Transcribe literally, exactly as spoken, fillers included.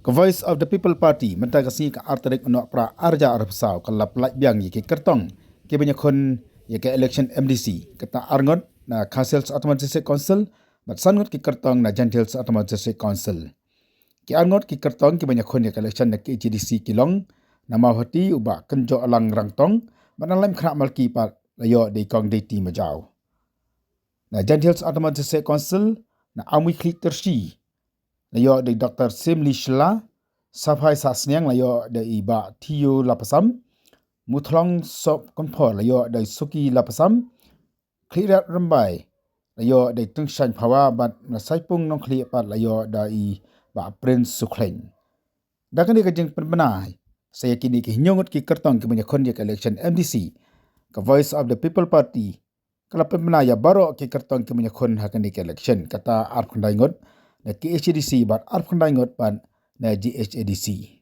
Ka Voice of the People Party mynta ka sngi ka ar tarik u Nohprah ar hajar arphew saw ka la pyllait biang ïa ki kyrtong kiba ïakhun ïa ka election M D C, kata arngut na Khasi Hills Autonomous District Council bad san ngut ki kyrtong na Jaintia Hills Autonomous District Council. Ki arngut ki kyrtong kiba ïakhun ïa ka election na K H A D C ki long na Mawhati u Bah Kynjohalang Rangtong bad na Laitumkhrah Malki pat la ïoh da i Kong Deiti Majaw. Na Jaintia Hills Autonomous District Council, na Amwikhlih Tyrshi la ïoh da i Doctor Simli Shylla, Saphai Sahsniang la ïoh da i Bah Thio Lapasam, Muthlong Sohkynphor la ïoh da i Suki Lapasam, Khliehriat Rymbai la ïoh da i Tyngshaiñ Phawa bad na Saipung Nongkhlieh pat la ïoh da i Bah Prince Sukhlaiñ. Da kane ka jingpynbna sa ïa kine ki hynñiew ngut ki kyrtong kiba ïakhun ïa ka election M D C, ka Voice of the People Party ka la pynbna ïa baroh ki kyrtong kiba ïakhun ha kane ka election, kata arphew khyndai ngut na K H A D C bad arphew khyndai ngut pat na G H A D C.